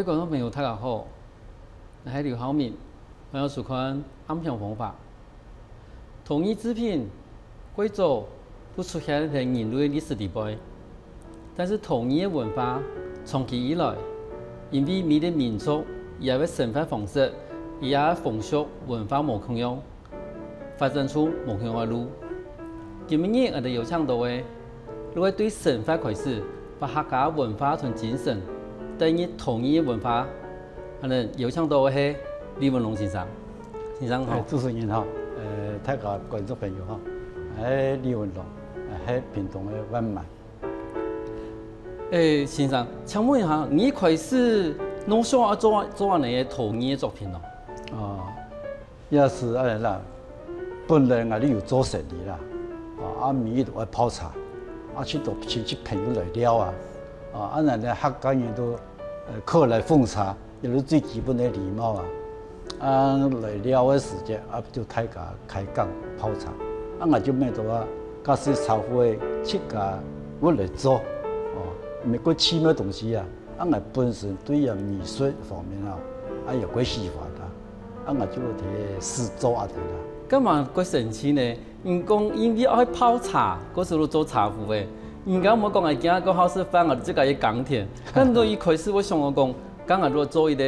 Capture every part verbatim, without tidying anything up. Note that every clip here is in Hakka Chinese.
觀眾朋友，大家好，𠊎係劉浩明，歡迎收看《暗香風華》。陶藝製品過早就出現在人類歷史裡背，但是陶藝个文化長期以來，因為每個民族佢个生活方式、佢个風俗文化無共樣， 發展出無共个路。今晡日𠊎兜邀請到个，就係對生活開始，把客家文化同精神帶入陶藝文化，𠊎兜邀請到个係李文龍先生。先生好。哎，主持人好，呃，大家觀眾朋友好，哎，李文龍，哎，係屏東个萬巒。哎，先生，請問一下，你一開始仰會想愛做做恁呢个陶藝个作品哦？哦， 也係恁呢啦，本來𠊎兜有做生理啦，啊，啊，每日都愛泡茶，啊，去到親戚朋友來尞啊，啊，啊，𠊎兜客家人都，呃，客來奉茶，也係最基本个禮貌啊。啊，來尞个時節，啊，就大家開講泡茶。啊，𠊎就想到啊，假使茶壺仔自家會來做，哦，乜過趣味个東西啊， 啊，𠊎本身對於美術方面啊，啊，有過喜歡啊，啊，𠊎就會去試做啊，等等。該嘛過神奇呢？你講因為愛泡茶，故所就做茶壺仔。人家毋會講𠊎今下過好食飯，𠊎自家去耕田。該你一開始會想到講，該𠊎就做一個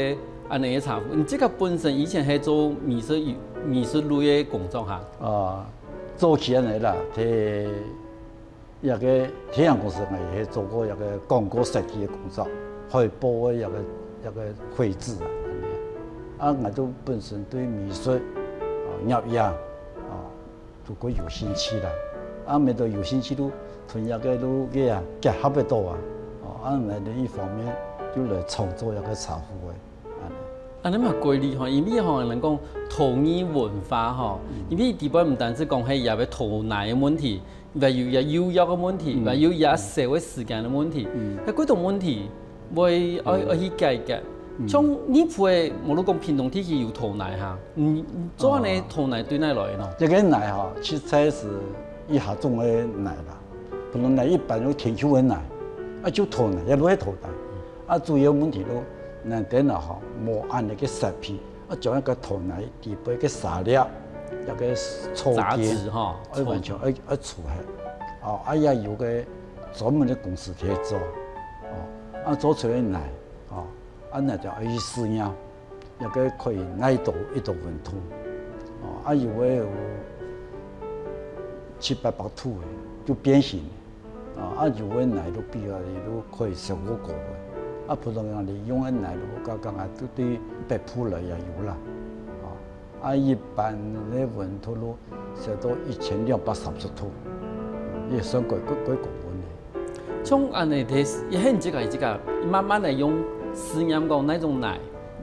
恁呢个茶壺。你自家本身以前係做美術美術類个工作哈？啊，做起來啦，在 這個電影公司，𠊎也係做過一個廣告設計个工作，海報个一個一個繪製啊，恁呢。啊，𠊎都本身對美術、啊，攝影啊，都過有興趣啦。啊，乜都有興趣都同這個都个啊結合得到啊。哦，啊，𠊎這一方面就來創作一個茶壺仔。 恁呢。恁呢嘛過厲害，因為吼，人講陶藝文化吼，因為底背毋單止講係這個陶泥个問題，還有這釉藥个問題，還有這燒个時間个問題，該幾多問題會愛愛去解決。像你屋下，無論講屏東地區有陶泥哈，你你做恁呢陶泥對哪來个呢？這個泥吼，實在係一下種个泥啦，可能泥一般有天然个泥，啊，就陶泥，也係陶泥。 啊，主要問題就，𠊎兜啊吼，無恁呢个設備，啊，將該个陶泥底背个沙粒，該个草根，雜質吼，愛完全愛愛除忒。哦，啊，也有个專門个公司去做，哦，啊，做出來泥，哦，啊，𠊎兜愛去試驗，該个可以耐到幾多溫度，哦，啊，有个有七八百度个，就變形。 啊，啊，有个泥都比啊，都可以燒過高个。啊，普通人你用个泥都剛剛啊，都對北部來也有啦。啊，啊，一般个溫度都燒到一千兩百三十度，也算過過過高溫个。像恁呢，佢一現自家自家慢慢个用試驗講哪種泥，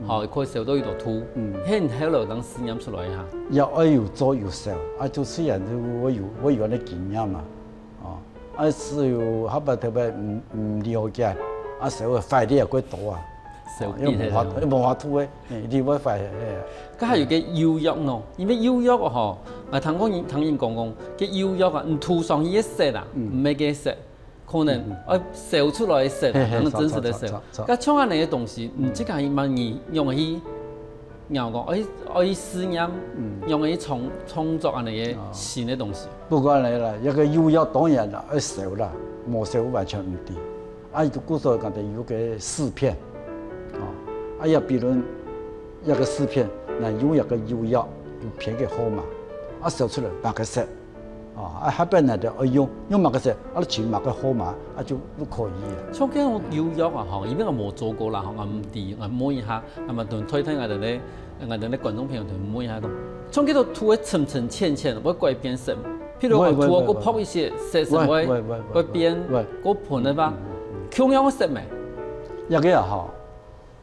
吼，可以燒到幾多度，嗯，現後來當試驗出來哈。也愛有做有燒，啊，主持人就會有會有恁个經驗嘛。 哦，啊，係有後背特別毋毋了解，啊，燒个壞个也過多啊，燒哦，因為無法無法度个，嘿，一定會壞个，嘿。該還有个釉藥喏，因為釉藥吼，𠊎聽過人聽人講講，該釉藥啊，你塗上去个色啊，毋係个色，可能愛燒出來个色，嘿嘿，可能真實个色。著著著著。該像恁呢个東西，你自家去問你用去 然後講，愛愛試驗，用來創創作恁呢个新个東西。不管哪啦，這個釉藥當然啦，愛燒啦，無燒完全毋得。啊，故所講个有個試片，哦，啊，也比如這個試片，那有一個釉藥，有編個號碼，啊，燒出來八個色， 哦，啊，下背呢就愛用用麼个色，啊，尋麼个號碼，啊，就就可以啊。像該種釉藥啊，吼，因為𠊎無做過啦，吼，𠊎毋知，𠊎問一下，𠊎嘛同推薦𠊎兜个，𠊎兜个觀眾朋友同問一下，講，像該種塗个深深淺淺，會改變色，譬如講塗个過薄一些，色會會會會會變會會過賁个吧，共樣个色無？這個啊，吼，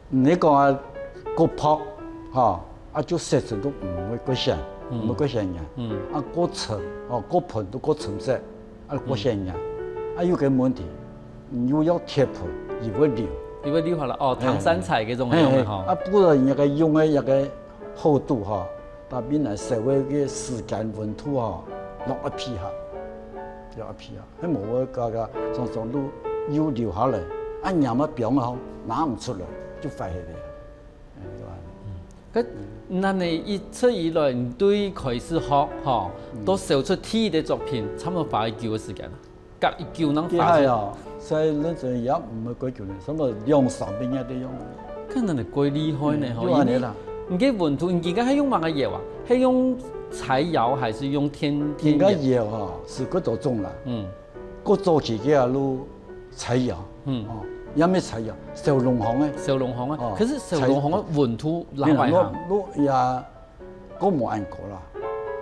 你講啊，過薄，吼，啊，就色水都毋會過鮮，毋會過鮮豔。啊，過深，吼，過賁都過深色，啊，過鮮豔。啊，有個問題，你又愛鐵盆，佢會流。佢會流下來，哦，唐三彩該種樣个吼。嘿嘿，啊，不過人家个用个一個厚度吼，它比來燒个時間溫度吼，攏愛配合，攏愛配合。 係無个个常常都又流下來，啊，黏啊放啊吼，拿毋出來。就壞忒了。哎，就恁樣。該恁樣一直以來，你對開始學吼，到燒出第一个作品，差不多花幾久个時間啊？隔幾久能花出？這下哦，在認真也毋會幾久呢，差不多兩三個月个樣。看恁樣過厲害呢吼，嗯，就恁樣啦。因為你个文圖，你今个係用麼个窯啊？係用柴窯還係用電，電窯？應該窯吼，係幾多種啦。嗯。 過早期个啊，就柴窯，嗯。哦，也毋係柴窯，燒籠房个。燒籠房个，哦，可是燒籠房个柴，溫度哪位啊？你若，你也過無恁高啦。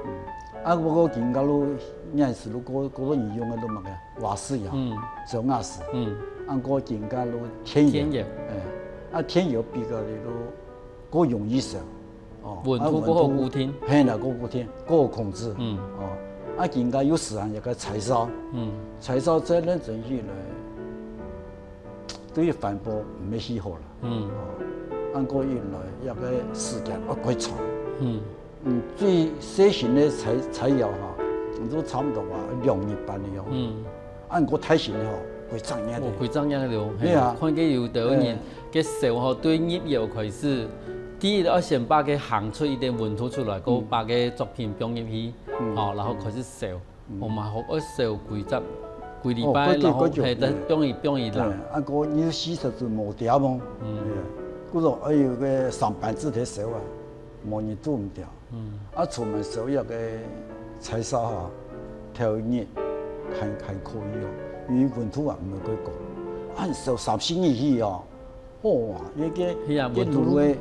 嗯。啊，不過今个就，也係就過，過多人用个就麼个瓦斯窯，嗯。燒瓦斯。嗯。啊，過今个就電窯。電窯。哎，啊，電窯比較个就過容易燒。 哦，溫度過好固定。啊，溫度，嘿啦，過固定，過好控制。嗯。哦，啊，今个有時行一个柴燒，嗯。柴燒再認真起來，對於環保毋係幾好啦。嗯。哦，恁過一來，一个時間愛過長。嗯。嗯，最細型个柴，柴窯哈，都差不多啊，兩日半个樣。嗯。啊，毋過大型个吼，幾十年个。哦，幾十年个了，嘿，對啊。看見有个人，嘿。 个燒吼，對入窯開始，第一愛先把佢烘出一點溫度出來，過把个作品放入去，嗯。吼，然後開始燒。嗯。哦嘛，好愛燒幾隻，幾禮拜，哦，過對，然後，過久，嘿，再放一，放一啦。嗯，啊，過二十四小時無停哦。嗯。哎呀，故所愛有个上班制个燒啊，無人做毋得。嗯。啊，出門燒一个柴燒哈，頭一日還，還可以哦，因為溫度啊，毋會過高。啊，燒三四日去哦， 哇，該个，係啊，該爐个，溫度，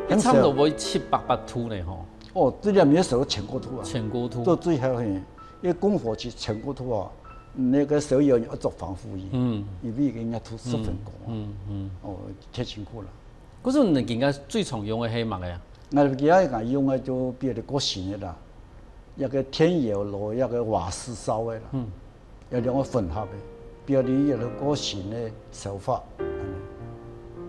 該差不多會七八百度呢吼。哦，這兩面燒千過度啊。千過度。到最後嘿，該供火期千過度啊，該个燒窯愛做防護衣，嗯。因為該熱度十分高啊。嗯，嗯，嗯。哦，忒辛苦了。可是你今个最常用个係麼个啊？𠊎今个用个就比較過新个啦，一个電窯摎一个瓦斯燒个啦。嗯。 有兩个混合个，表裡有个過新个手法。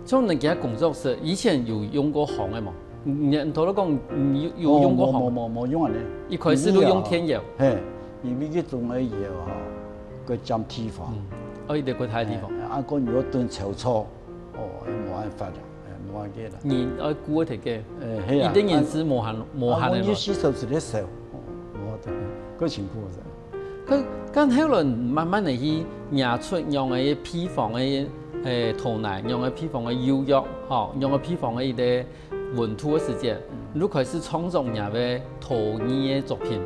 像你今工作室，以前有用過烘个無？你，你頭先講，你有，有用過烘？無，無，無，無用恁呢。一開始都用電窯。嘿，因為佢種个窯吼，佢佔地方。嗯，哦，佢得過大地方。嘿，啊，講如果燉臭臭，哦，無辦法啦，哎，無辦法啦。你愛顧得个，哎，係啊，一定人是無閒，無閒个咯。啊，我有時候是咧燒，哦，無得，過辛苦个。 佢，佢後來慢慢个去捏出仰个配方个，誒，陶泥，仰个配方个釉藥，吼，仰个配方个一个溫度个時節，嗯。就開始創作若个陶藝个作品。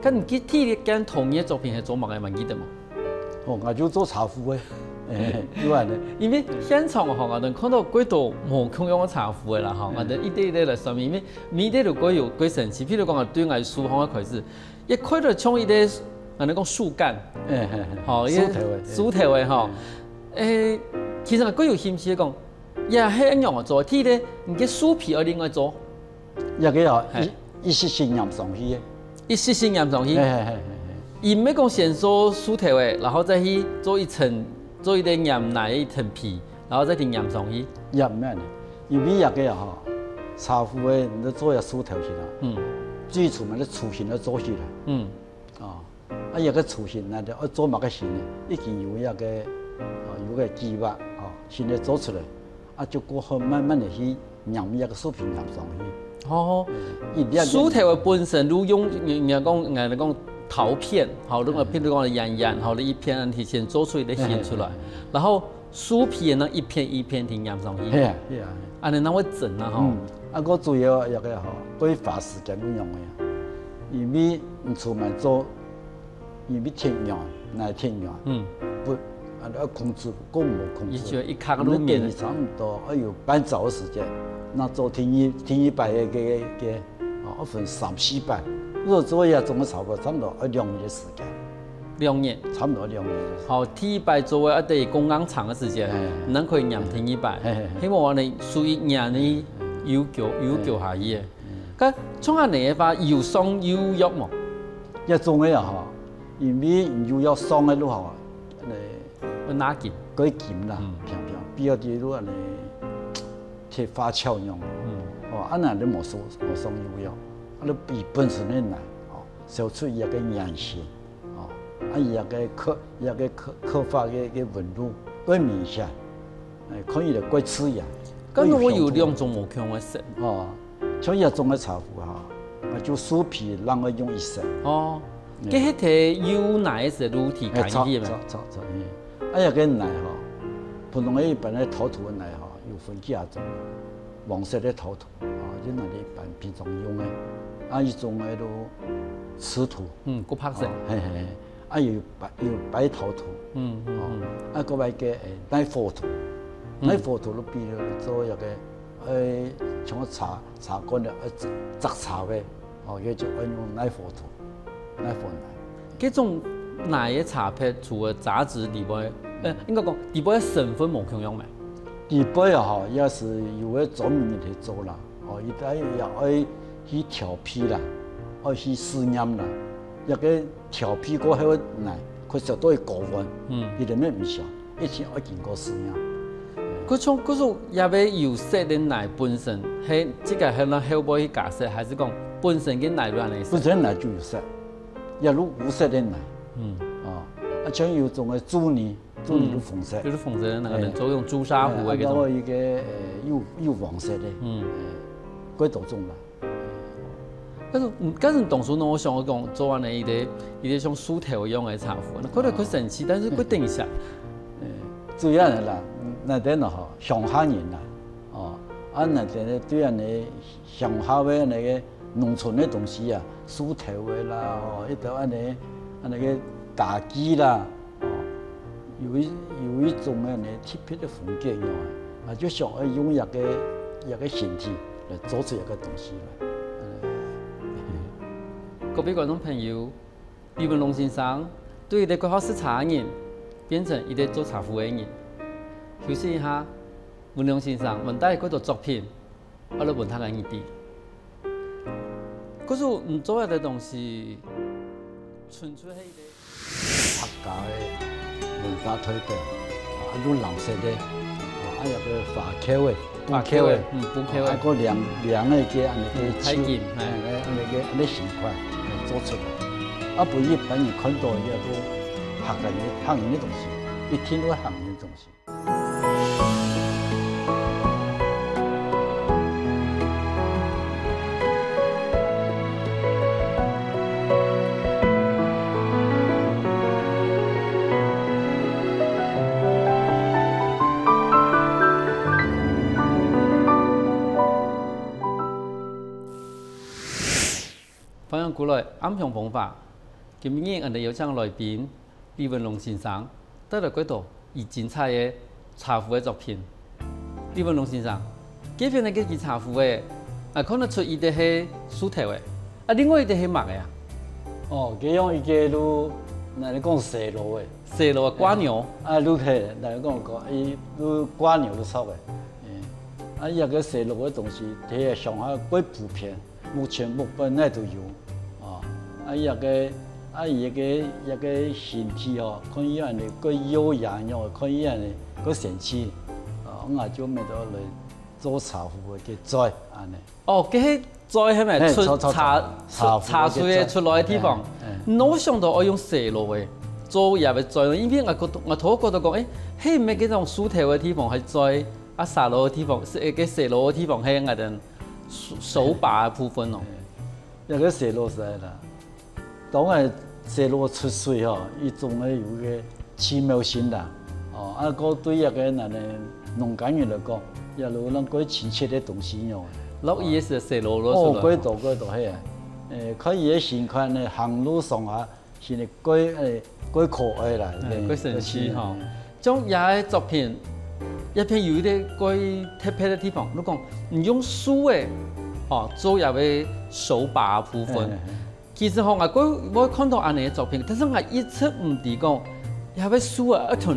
該你第一件陶藝个作品係做麼个，還記得無？哦，𠊎就做茶壺个，誒，有恁呢。因為現場吼，𠊎等看到幾多無共樣个茶壺个啦，吼，嗯。𠊎等一個一個來說明，因為每個都各有各神奇。譬如講啊，對𠊎書房个開始， 一開頭像一個，𠊎等講樹幹，哎，哎，哎，吼，一個樹頭个，哎。樹頭个吼。哎。誒，其實𠊎較有興趣講，也係恁樣做，第一個，你个樹皮愛另外做。這個啊，嘿。一，一息息黏上去个。一息息黏上去。嘿，嘿，嘿，嘿，嘿。佢毋係講先做樹頭个，然後再去做一層，做一個黏泥个一層皮，然後再去黏上去。也毋係呢，因為這個啊，吼，茶壺个，你都做一樹頭去啦。嗯。最初嘛，你雛形都做起來。嗯。 哦，啊，這個雛形呢，就愛做麼个形呢？已經有一個，哦，有個計劃，哦，現在做出來，啊，就過後慢慢个去黏這個樹皮黏上去。哦，嗯，一粒一粒。樹頭个本身，如用，人家講，人家講陶片，好，如果譬如講圓圓，好，一片提前做出一個形出來，嘿，嘿，嘿。然後 樹皮呢，一片一片地黏上去。係啊，係啊。恁呢正會整啊，吼。嗯，啊，過主要這個吼，過花時間恁樣个啊。因為你出門做，因為天熱，那天熱，嗯。不，啊，要控制，過無控制。佢就一卡路面。你等於差不多，哎喲，半晝个時間，那做第二，第二擺个，个，个，哦，分三四擺。如果做一下，總共差不多，差不多要兩日个時間。 兩日。差不多兩日。好，第一擺做个啊，等於工廠个時間，哎。能可以黏第二擺。哎，哎，哎。希望呢，屬於黏个有久，有久下去个。哎。該像恁呢个話，有上有藥無？這種个啊，吼，因為有藥上个就好，哎，會拿緊。過緊啦，嗯。平平，比較低就恁呢，鐵發酵樣。嗯。哦，啊，那你無上，無上有藥，啊，你比本身个難，哦，燒出一個黏性。 哦，啊，佢个刻，佢个刻，刻法个，个紋路過明顯，哎，看起來過自然。該會有兩種無共个色。哦，像這種个茶壺哈，啊，就樹皮另外用一色。哦，嗯。該係提有泥个時候提哎，茶，開去咩？茶，茶，茶，嗯。啊，這个泥哈，普通个一般个陶土个泥哈，有分幾下種，黃色个陶土啊，就拿來一般平常用个，啊，一種个都瓷土。嗯，較白色。哦，嘿嘿嘿。 啊，有白，有白陶土，嗯嗯哦，嗯。啊，過來个，誒，耐火土，嗯。耐火土就比如做一个，誒，像茶，茶罐个，呃，摘茶个，哦，佢就愛用耐火土，耐火泥。這種泥个茶杯，除了雜質以外，呃，應該講，裡背个成分無共樣咩？裡背啊，吼，也係有个專門人去做啦，哦，佢也愛去調配啦，愛去試驗啦，一个 調配過後个泥，佢食到个高溫，嗯。佢就毋會毋香，一定愛經過試驗。佢像，佢說這个有色个泥本身，係自家係拿後背去加色，還係講本身个泥就恁樣色？本身泥就有色，也有無色个泥。嗯。哦，啊，像有種个朱泥，朱泥就紅色。嗯，就是紅色个那个，哎。做用朱砂壺个那種。哎，啊，還有一个，呃，有，有黃色个，嗯。哎，幾多種啦。 但是，嗯，但是當初呢，𠊎想講做恁樣一个，一个像樹頭一樣个茶壺，那看來較神奇，但是較等一下。誒，主要啦，那等吼，鄉下人啦，哦，啊，那等對恁樣鄉下个那个農村个東西啊，樹頭个啦，哦，一兜恁樣，恁樣个家具啦，哦， 有一，有一種个呢，特別个風格樣啊，啊，就想愛用一个，一个形體來做出一个東西來。嗯。各位觀眾朋友，李文龍先生對一个國學識茶个人，變成一个做茶壺个人。休息一下，文龍先生，問大家幾多作品， 阿拉問下个你知。可是你做个東西，純粹係一个客家个文化代表，啊，用藍色个，啊，還有个花口个，布口个，花口个，嗯，布口个。啊，還有个兩，兩个个，恁樣个，嗯，太極，哎。哎，恁樣个，恁樣形塊，哎，做出來。啊，分一般人看到，也都客家人，客人个東西，一聽都客人个東西。 歡迎歸來，暗香風華。今日𠊎兜邀請來賓， 李文龍先生帶來幾多佢精彩个茶壺个作品。李文龍先生，這片个這支茶壺仔，𠊎看得出一隻係樹頭个，啊，另外一隻係麼个啊？哦，佢用一個就，𠊎等講西螺个。西螺个掛牛。啊，就係，𠊎等講，講，佢就掛牛就著个。嗯，啊，這個西螺个東西，在鄉下較普遍。 目前屋背哪都有，啊，啊，這個，啊，這個，這個形體哦，看起來呢，較優雅樣，看起來呢，較神奇，啊，𠊎就買到來做茶壺个嘴，恁呢。哦，該係嘴係無？嘿，出茶，出茶，茶壺个嘴。茶水个出來个地方。嘿，嘿。𠊎想到愛用西螺个，做這個嘴，因為𠊎覺得，𠊎頭覺得講，誒，係毋係該種樹頭个地方係嘴，啊，西螺个地方，係，該西螺个地方係𠊎等 手，手把个部分哦。嘿，這個西螺係啦，當然西螺出水吼，佢總係有一個奇妙性啦。哦，啊，該對這個𠊎等農耕人來講，也有恁个親切个東西樣。落雨个時候，西螺落出來。哦，幾多，幾多，係啊。誒，看佢个形狀呢，行路上啊， 係呢，較，誒，較可愛啦，嗯，嘿，較神奇吼。較神奇。像這個作品，這片有一個較特別个地方，你講，你用樹仔，吼，做這個手把个部分。嘿，嘿，嘿。其實吼，𠊎過，𠊎看到恁呢个作品，但是𠊎一直毋知講，這個樹仔愛同，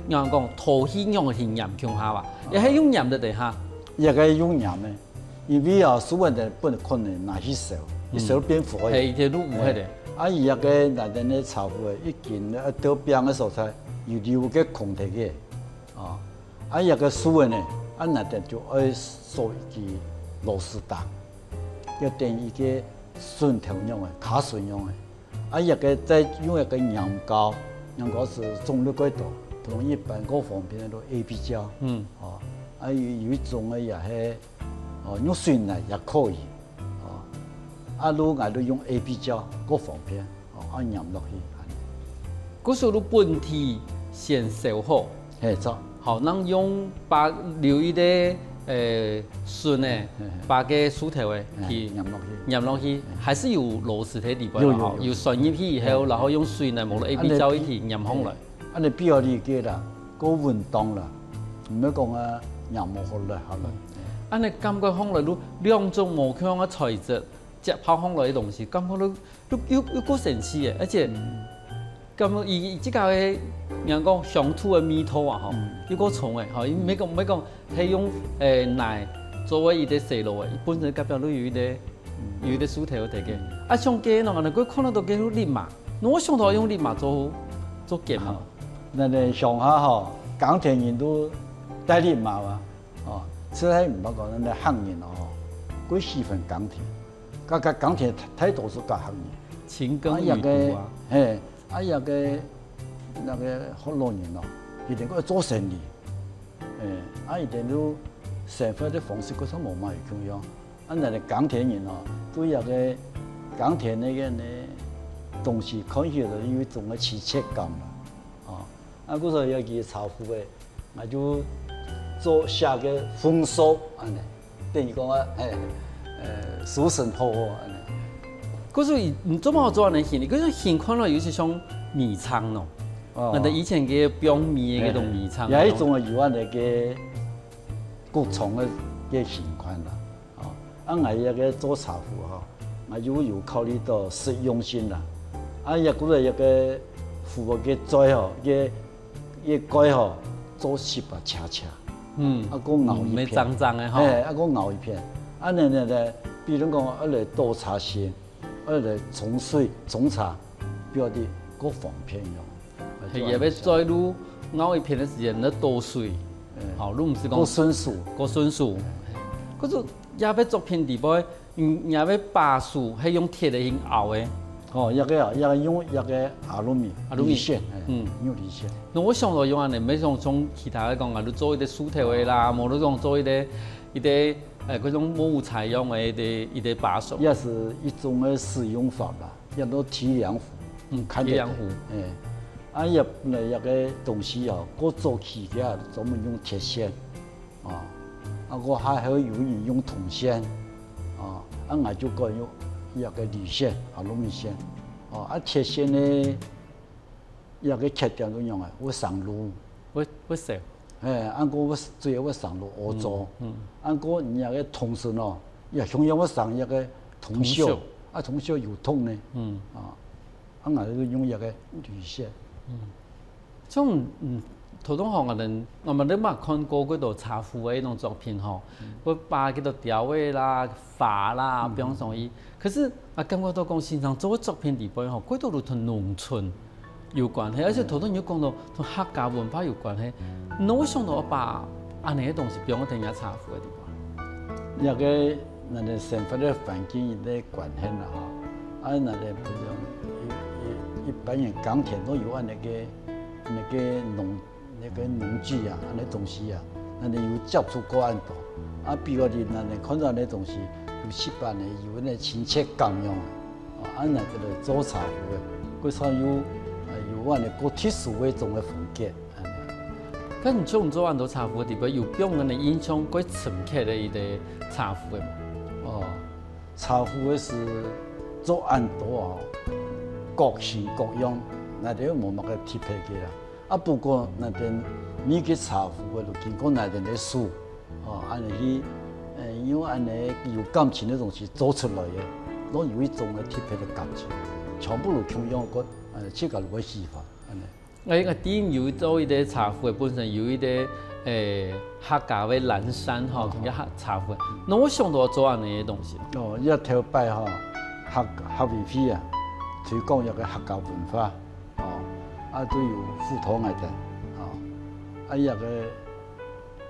人講，陶器樣去黏共下吧，也係用黏个等下。這個用黏个。 因為啊，樹仔呢，本來可能拿去燒，嗯。一燒變灰。嘿，一條路烏黑个。嘿，啊，佢這個𠊎等个茶壺仔，已經愛到邊个所在，有留個空忒个。啊，啊，這個樹仔呢，啊，𠊎等就愛鎖一支螺絲釘，要等一個榫頭樣个，卡榫樣个。 啊，這個再用一個黏膠，黏膠係種綠个多，普通一般較方便个都A B膠。嗯。哦，啊，有，有一種个也係，哦，用水泥也可以，哦，啊，如果𠊎兜用A B膠，較方便，哦，啊，黏落去，恁呢。故所你本體先燒好，嘿，著。好，正用把留一个，呃，筍呢，嘿，嘿。把个樹頭呢，哎，去黏落去。黏落去，還係有螺絲在裡背啦，有，有，吼，有。有旋入去以後，嘿。然後用水泥，無論A B膠一起黏上來。嘿。 恁呢比較理解啦，較穩當啦，毋係講啊，仰無好來好來。恁呢感覺上來，你兩種無共樣个材質，接合上來个東西，感覺你，你又，又較神奇个，而且，嗯。感覺佢，佢自家个，人講鄉土个味道啊，吼，嗯。又較重个，吼，佢毋係講，毋係講，係用，誒，泥做个一个細路个，佢本身隔壁都有一个，嗯。有一个樹頭在个。啊，像該喏，恁呢，佢看得到該有立馬，我想到用立馬做，做根嘛。 恁呢鄉下吼，耕田人都戴笠嫲啊，哦，實在毋好講，恁呢客人哦，較喜歡耕田，該，該耕田大，大多數該客人。勤耕雨讀啊。啊，這个，嘿，啊，這个，該个福佬人哦，佢等愛做生理，哎，啊，佢等都生活个方式，較無麼个共樣。啊，恁呢耕田人哦，對這个耕田个，該个東西看起來有一種个親切感啦，哦。 啊，故所以佢茶壺个，𠊎就做寫个豐收恁呢，等於講啊，嘿，呃，收成好好恁呢。可是你，你做麼好做恁呢形？你可是形看落有些像米倉喏，哦。𠊎等以前个放米个該種米倉，嘿，有一種有恁呢个穀倉个，个形款啦。 哦，啊，𠊎這个做茶壺吼，𠊎又有考慮到實用性啦。啊，這个，這个壺个嘴吼，个，个蓋吼，做七八斜斜。嗯。啊，過凹一片。嗯，蠻正正个吼。嘿，啊，過凹一片。啊，恁呢呢，比如講，愛來倒茶先，愛來沖水、沖茶，比較个較方便用。係，也愛做路，凹一片个時間，你倒水。嗯。好，你毋係講較順手。較順手。嗯。可是，這个作品裡背，嗯，這个把手係用鐵个，用拗个。哦，這个啊，這个用這个aluminum，aluminum。鋁線，哎，嗯。用鋁線。該𠊎想到用恁呢，無像，像其他个講啊，你做一个樹頭个啦，哦。無你講做一个，一个，呃，該種木材用个一个，一个把手。也係一種个使用法啦。 也都提梁壺，嗯，看得到。提梁壺。哎，啊，也本來這个東西哦，較早期个專門用鐵線，啊，啊，過還，還有人用銅線，啊，啊，𠊎就改用這个鋁線，啊，鋁線，啊，啊，鐵線呢，這个缺點就樣啊，會生鏤。會，會燒。 哎，恁過會，主要會生到烏糟。嗯，嗯。恁過你這个銅線哦，也同樣會生這个銅鏽，銅鏽。啊，銅鏽有毒呢。嗯。啊，啊，𠊎就用這个鋁線。嗯。像，嗯，頭先吼，𠊎等，𠊎等嘛看過幾多茶壺个一種作品吼，嗯。會把幾多鳥仔啦、花啦，嗯。放上去。可是，啊，感覺到講先生做个作品裡背吼，幾多都同農村 有關係，而且頭先你有講到同客家文化有關係，你會想到把恁呢个東西放在人家茶壺个地方。這个𠊎等生活个環境个關係啦，吼，啊，𠊎等平常一，一，一般人耕田都有恁呢个，那个農，那个農具啊，恁呢東西啊，𠊎等有接觸過恁多。啊，比較个𠊎等看到恁呢東西，有七八年有恁呢親切感樣啊。 哦，恁呢个來做茶壺个，佢才有，呃，有恁呢个特殊个一種个風格，恁呢。該你像做恁多茶壺个地方，有分人个印象較深刻个一个茶壺个無？哦，茶壺个係做恁多哦，各式各樣，𠊎等無麼个特別个啦。 啊，不過𠊎等每个茶壺个都經過𠊎等个手，哦，恁呢去，呃，用恁呢有感情个東西做出來个，都有一種个特別个感情，全部都共樣个，呃，自家都會喜歡，恁呢。哎，𠊎知有做一个茶壺个，本身有一个，誒，客家个藍衫吼，哦。同个客，茶壺个。該𠊎想到做恁呢个東西。哦，這頭擺吼，客，客委會啊，推廣這个客家文化。 哦，啊，都有輔導𠊎等，哦，啊，這个，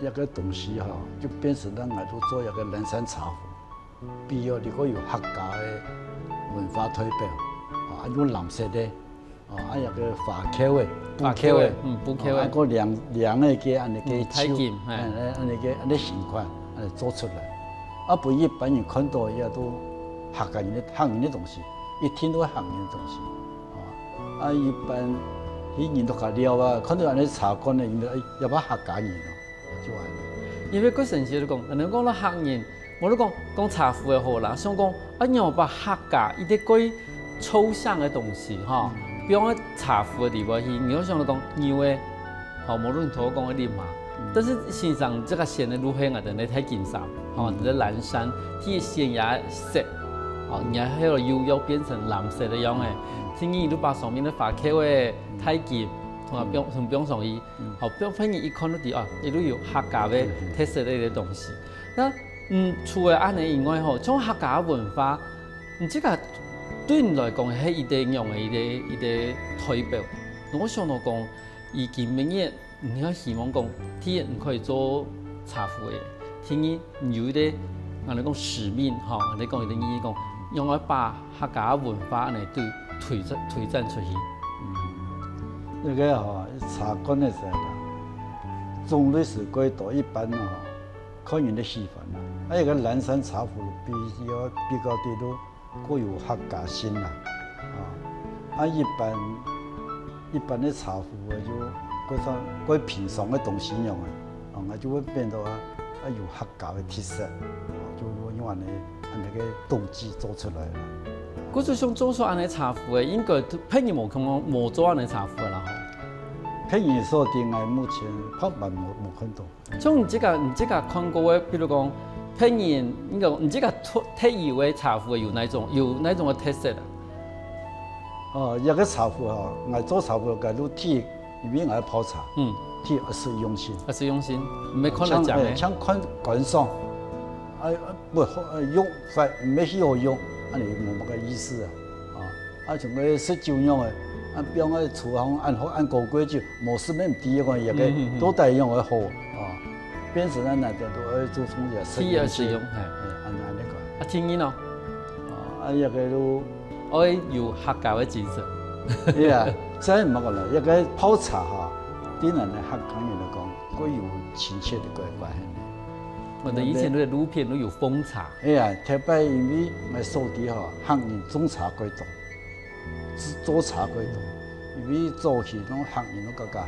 這个東西吼，就變成了𠊎都做一个藍衫茶壺，比較能夠有客家个文化代表，哦，啊，用藍色个，哦，啊，有个花扣个，布扣个，花扣个，嗯，布扣个。哦，啊，个領，領个个恁呢个嗯，太緊，嘿。哎，哎，恁呢个，恁呢形款，恁呢做出來。啊，分一般人看到也都客家人个，客人个東西，一聽都係客人个東西。哦，啊，一般，佢人都較了啊，看到恁呢茶罐个，因為也怕客家人咯。 就恁呢。因為過神奇就講，可能講到客人，無就講，講茶壺个好啦，想講，啊，仰般客家一个過抽象个東西，吼，嗯。放在茶壺个地方去，你會想到講，牛个，吼，無論頭講个立馬，嗯。但是先生這个選个路線啊，等於太緊張，吼，嗯。在藍山，去懸崖色，吼，你還有又要變成藍色个樣个，嗯。天氣都把上面个花扣个，嗯。太緊，吼，嗯。放，放上去， 嗯。好，別人一看就知啊，佢都有客家个嗯，嗯。特色个一个東西。那，嗯，除了恁呢以外吼，像客家文化，你這个對你來講係一个仰个一个，一个代表。我想到講，以今晡日，你要希望講，第一，你可以做茶壺个，第二，你有一个，𠊎來講使命，吼，你講一个意義講，仰會把 客家文化恁呢對推展，推展出去。嗯。這个吼，茶罐个時候啦，種類係過多，一般吼，看人个喜歡啦。啊，一个藍山茶壺比較，比較地都過有客家心啦。啊，啊，一般，一般个茶壺个就過上，過平常个東西樣啊，啊，就會變到啊，啊，有客 家个特色，就用恁呢，恁呢个動機做出來啦。故所想做出恁呢茶壺个，應該別人無看過，無做恁呢茶壺个啦吼。別人所知，𠊎目前拍板無，無看到。像你自家，你自家看過个，比如講，別人，應該講你自家特，特有个茶壺个有哪種，有哪種个特色啊？哦，這个茶壺吼，𠊎做茶壺个路第一，因為𠊎愛泡茶，嗯。第一愛使用心。愛使用心，毋係看來像，講个。哎，像看觀賞，哎，哎，毋好，哎，用法，毋係去好用，恁呢無麼个意思啊。啊，啊，像个食酒樣个，啊，放个廚房恁好，恁高貴酒，無食乜毋知个，也个嗯，嗯，嗯。都帶用个好，啊，變成恁呢，都愛注重一下實用性。第一愛使用，嘿。哎，恁呢，恁呢个。啊，第二呢？啊，啊，這个路 愛有客家个精神。哎呀，真毋好講了，這个泡茶哈，對咱个客家人來講，過有親切个關，關係呢。𠊎等以前个路片都有奉茶。哎呀，特別因為𠊎所知哈，客人種茶過多，做，做茶過多，因為早期攏客人攏个个，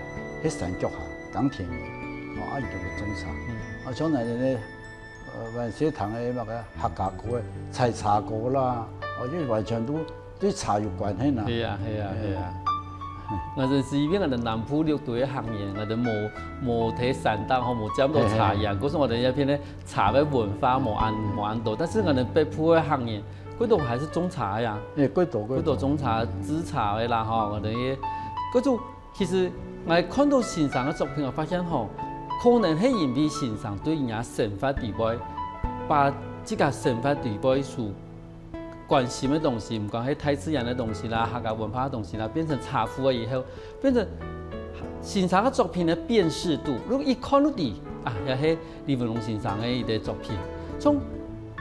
去山腳下耕田个，哦，啊，佢就會種茶。嗯。啊，像咱呢， 呃，萬歲堂个那个客家歌个採茶歌啦，哦，就完全都對茶有關係啦。係啊，係啊，係啊。𠊎等係因為𠊎等南部六都个客人，𠊎等無，無在山頂吼，無沾到茶園，嘿，嘿。故所𠊎等這片个茶个文化無恁，無恁多。但是𠊎等北部个客人，過多還係種茶个呀。哎，過多，過多。過多種茶、製茶个啦吼，𠊎等个，過多 其實𠊎看到先生个作品，𠊎發現吼，可能係因為先生對人家生活裡背，把自家生活裡背所關心个東西，毋管係大自然个東西啦，客家文化个東西啦，變成茶壺个以後，變成先生个作品个辨識度，如果一看就知，啊，這係李文龍先生个一個作品。從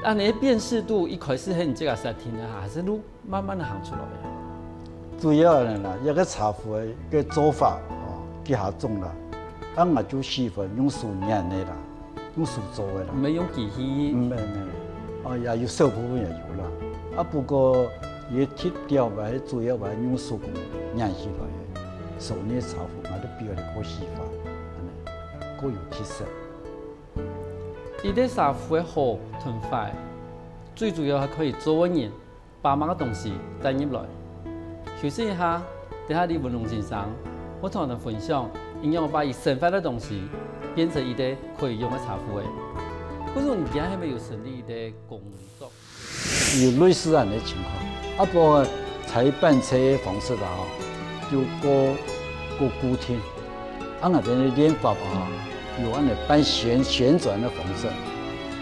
恁呢辨識度一開始係你自家設定个，還係就 慢慢仔行出來个。主要个啦，一個茶壺个做法，哦，幾下種啦。啊，𠊎就喜歡用手研个啦，用手做个啦。毋係用機器。毋係，毋係。哦，也有小部分也有啦。啊，不過，佢个特調吧，主要吧，用手工研起來个。手捏茶壺，𠊎都比較个較喜歡，恁呢，較有特色。一個茶壺个好同壞，最主要還可以做个人 把麼个東西帶入來。休息一下，等下李文龍先生會同𠊎等分享，仰般把佢生活个東西變成一個可以用个茶壺仔。故所你今日係毋係有成立一個工作？有類似恁樣个情況，啊，毋過採辦車个方式啦，吼，就較，較固定。 啊，𠊎等个練法啊，有恁呢半旋，旋轉个方式。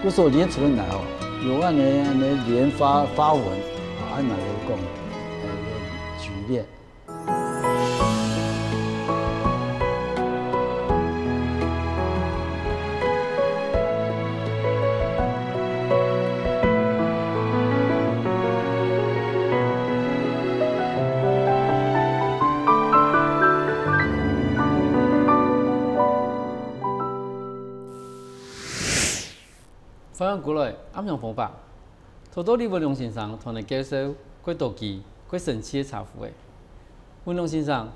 故所練出來哦，有恁呢，恁呢連發，發文，啊，恁呢來講，呃，舉練。轉過來，暗陽風華，頭到李文龍先生同你介紹過多支、過神奇个茶壺仔。文龍先生，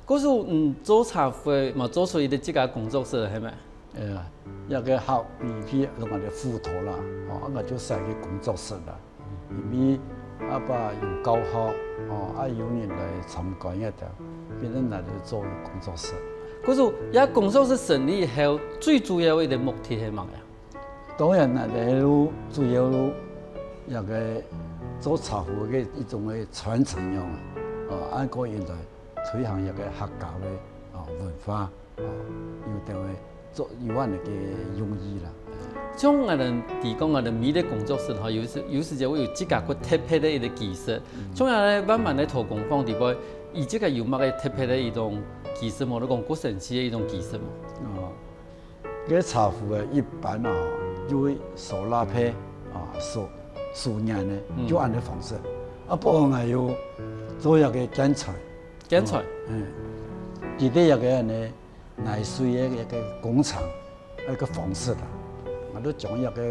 故所你做茶壺仔嘛做出一個自家工作室，係無？哎呀，這個客語片同𠊎个斧頭啦，哦，𠊎就設個工作室啦。因為阿爸有教學，哦，啊有人來參觀這兜，變成𠊎就做個工作室。故所，這工作室成立以後，最主要个一個目的係麼个啊？當然啦，這路主要路這個做茶壺个一種个傳承樣啊，哦，啊過現在推行這個客家个，哦，文化，哦，有兜个做有恁个用意啦。像𠊎兜提講𠊎兜每個工作室吼，有時有時節會有自家个特別个一個技術。像𠊎兜慢慢个偷工坊裡背，佢自家有麼个特別个一種技術無？你講過神奇个一種技術無？哦， 該茶壺仔一般啊，就會手拉坯啊，手手捻个，嗯。就恁个方式。啊，不過𠊎有做一個建材。建材？嗯，佢在一個恁个泥水个一個工廠，一個方式啦。𠊎都將一個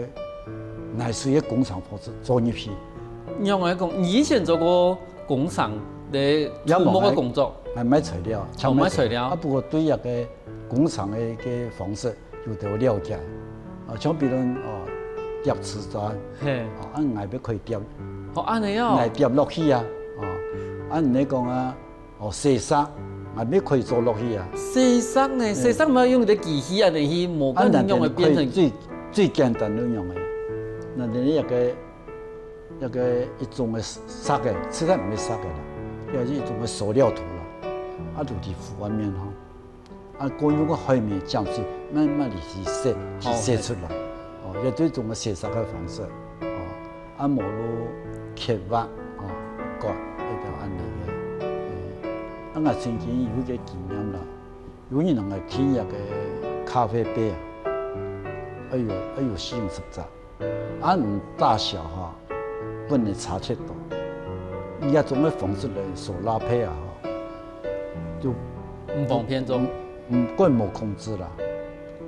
泥水个工廠方式做入去。你仰般講？你以前做過工廠个土木个工作？也無賣，還賣材料，哦，賣材料。啊，不過對一個 工廠个个方式有兜了解。啊，像比如哦，疊瓷磚，嘿。哦，啊，𠊎也可以疊，哦，恁呢哦。𠊎疊落去啊，哦，啊，你講啊，哦，洗石，𠊎也可以做落去啊。洗石呢？嗯。洗石嘛用个機器恁呢去，無啊，恁呢用个變成。可以最最簡單个用个，那你一個一個一種个石个，其實毋係石个啦，也係一種个塑料土啦，啊，就在湖外面吼。 啊，過用个海綿漿水慢慢地去洗，去洗出來。哦，也對種个洗石个方式。哦，啊，無路刻畫，哦，割，一條恁呢个。欸，啊，𠊎曾經有一個經驗啦，有人來訂一個咖啡杯啊，哎喲，哎喲，四五十隻。 啊，你大小哈，分你差忒多。這種个方式來手拉坯啊，哈，就毋方便做。嗯，嗯，更無控制啦。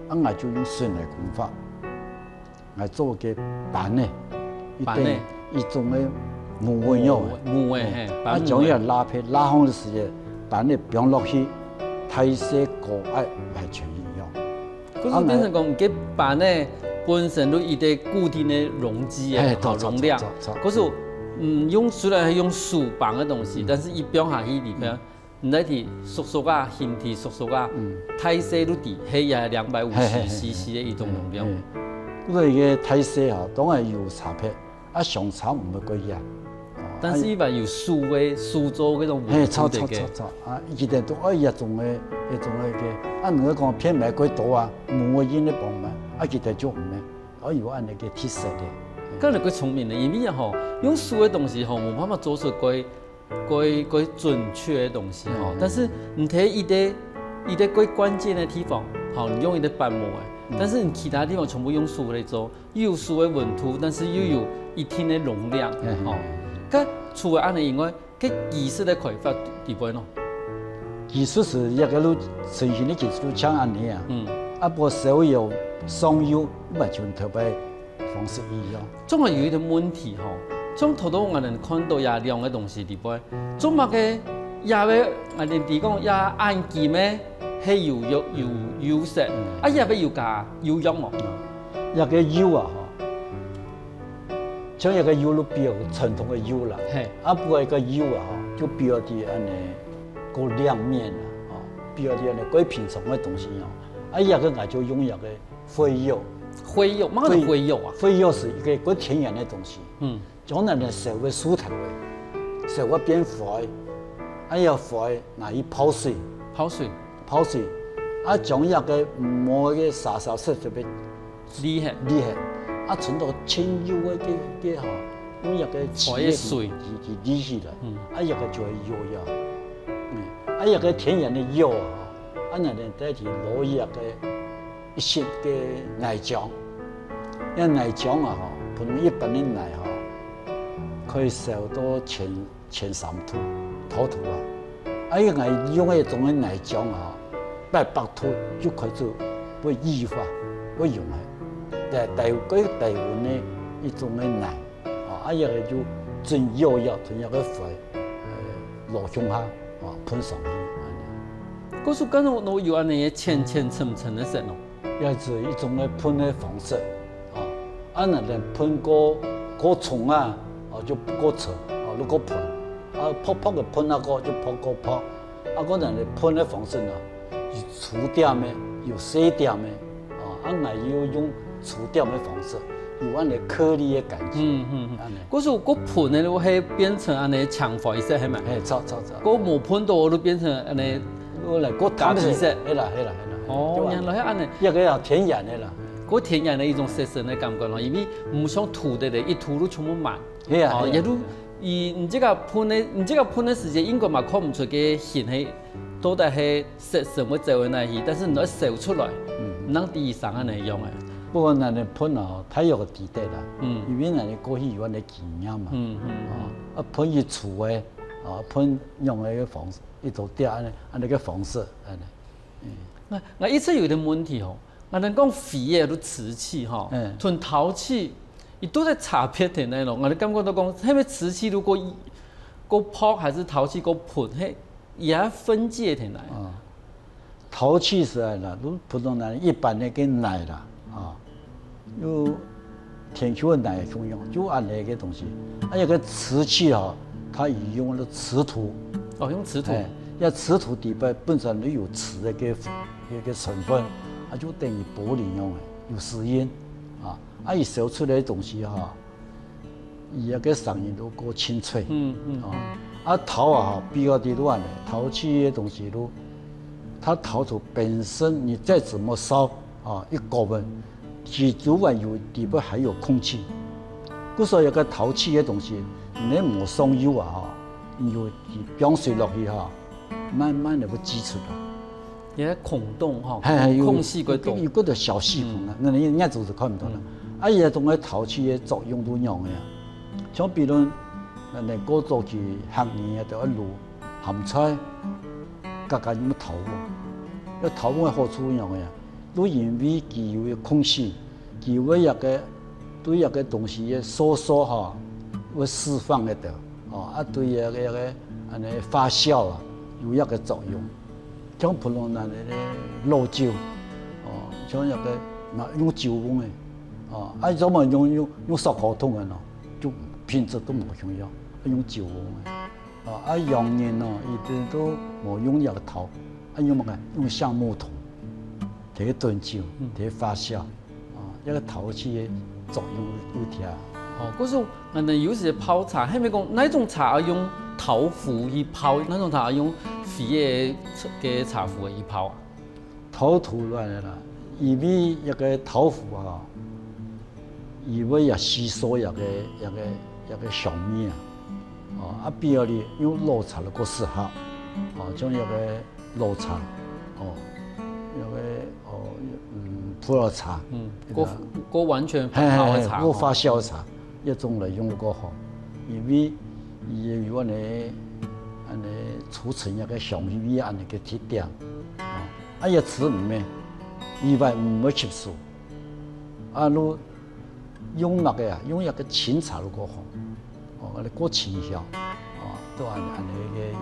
啊，𠊎就用新个工法，𠊎做个粄仔，一等粄仔。一種个木碗樣个。木碗，木碗，嘿，啊，粄木碗。將這拉坯拉好个時節，粄仔放落去，大細高矮還全一樣。 故所變成講，該粄仔本身就一個固定个容積个，嘿，吼，著，著，容量。著，著，著。故所，嗯，用，雖然係用手捧个東西，嗯。但是一放下去裡背，嗯。你來提縮縮啊，形體縮縮啊，嗯。大細就知，係也兩百五十，嘿，嘿，嘿，C C个一種容量。嘿，嘿。故所一個大細吼，當然有差別。 啊，相差毋會過遠。哦，但是一般有手个，手做該種文具个。嘿，著，著，著，著。啊，佢兜都愛這種个，這種个个。啊，你講片買過多啊，無个印个幫忙，啊，佢兜就毋愛。啊，有恁呢个特色个。嘿。該你過聰明个，因為吼，用手个東西吼，無辦法做出過 過，過準確个東西吼，嗯。但是你在一個，一個過關鍵个地方，吼，你用一個粄模个，嗯。但是你其他地方全部用手來做，又有手个溫度，但是又有一定个容量，嗯。吼。嗯。該除了恁呢以外，該技術个開發裡背呢？技術係一個路，成型个技術就像恁呢啊。嗯。啊，毋過手有上游，毋係像頭擺 方式一樣。總係有一個問題吼，像頭到𠊎兜看到這兩個東西裡背，做麼个這個𠊎兜知講這按金个係有有有有色，嗯。啊這個有加有用無？嗯，這個有啊吼，像這個有就表傳統个有啦，嘿。啊毋過這個有啊吼，就表示恁呢過亮面啦，吼，表示恁呢過平常个東西哦。啊這個𠊎就用這個 灰釉。灰釉，麼个係灰釉啊？灰，灰釉係一個過天然个東西。嗯。將𠊎兜燒个樹頭仔，燒到變灰，啊這灰拿去泡水。泡水。泡水，啊將這個無个沙沙色色个瀝忒。瀝忒，啊伸到清幽个个个吼，用這個灰个水去去瀝起來，嗯。啊這個就係釉呀。嗯，啊這個天然个釉啊，啊𠊎兜再去攞這個 一息个泥漿。這泥漿啊吼，普通一般个泥吼，可以燒到千千三度，度啊。啊這泥用該種个泥漿啊，八百度就可以做，會異化，會溶忒。个低溫个低溫个一種个泥，哦，啊，這个就準要要同這个灰，呃，落向下，哦，噴上去，恁樣。故所間有有恁樣个淺淺層層个色哦。也係一種个噴个方式，哦，啊，若係噴過過重啊，哦，就過沉，哦，就過噴，啊，薄薄个噴啊過就薄過薄，啊，過若係噴个方式呢，有粗點个，有細點个。 哦，啊，𠊎又用粗點个方式，有恁樣顆粒个感覺。嗯嗯嗯。恁樣。故所過噴个就會變成恁樣青灰色，係無？嘿，著著著。過無噴到就變成恁樣。過來過淡色。咖啡色。係啦係啦係啦。哦，就恁樣。原來係恁樣。這个啊，天然个啦。過天然个一種色澤个感覺咯，因為毋像塗个咧，一塗就全部滿。係啊，哦，係啊。也就伊你這个噴个，你這个噴个時節，應該嘛看毋出个形係到底係 色素會走到哪去，但是你愛燒出來，嗯。毋通第一生恁樣用个。不過𠊎等噴哦，大約个知得啦，嗯。因為𠊎等過去有恁樣个經驗嘛，嗯嗯嗯。哦，啊，噴一處个，哦，噴用个方式，一種點恁樣，恁樣个方式，恁樣。嗯。𠊎𠊎一直有一個問題吼，𠊎等講灰个就瓷器吼，嗯。同陶器，佢到底差別在哪咯？𠊎等感覺到講，係毋係瓷器如果過薄，還係陶器過噴，係 也分解起來。啊，陶器係啊，就普通个一般个个泥啦，啊，有田球个泥共樣，就恁樣个東西。啊，有个瓷器吼，佢用个瓷土。哦，用瓷土。哎，這瓷土底背本身就有瓷个个个成分，啊，就等於玻璃樣个，有石英，啊，啊，佢燒出來个東西吼， 佢个聲音就過清脆。嗯嗯。啊，啊陶啊，比較个就恁樣，陶器个東西就，它陶土本身你再怎麼燒啊，一高溫，佢主要有底部還有空氣。故所有个陶器个東西，你無上油啊，你有放水落去哈，慢慢个會積出來。 也空洞吼，嘿，嘿，有，空隙个洞。有，有个小細孔啊，嗯。那你眼珠是看不到的。嗯。啊，也同个陶器个作用都一樣个啊。像比如，呃，那个早期客人啊，都愛滷鹹菜，加加用陶鍋。那陶鍋个好處一樣个啊，都因為佢有个空隙，佢會一个，對一个東西个收縮哈，會釋放个的，哦，啊，對一个，一个，恁樣發酵啊，有一个作用。 像普通个个老酒，哦，像一个，那用酒甕个，哦，啊，專門用，用，用塑膠桶个喏，就品質都無共樣，用酒甕个。哦，啊，洋人喏，佢等都無用這个陶，啊，用麼个？用橡木桶，提去燉酒，嗯。提去發酵。 哦，這个陶器个作用有忒。哦，故所，𠊎等有時泡茶，係毋係講哪種茶愛用陶壺去泡，哪種茶愛用灰个个茶壺去泡啊？陶土亂个啦，因為一个陶壺啊，佢會也吸收一个，一个，一个香味啊。哦，啊，比如你用老茶个个適合，哦，像一个 老茶，哦，有个，哦，嗯，普洱茶，嗯，个个个完全發酵个茶，嘿，嘿，嘿，个發酵个茶，一種來用个好，因為佢有恁樣，恁樣促成一个香味恁樣个特點，啊，啊，也吃毋咩，佢會毋會吸收，啊，如 用麼个啊？用一个清茶个个好，哦，个个清香，哦，都恁恁个个。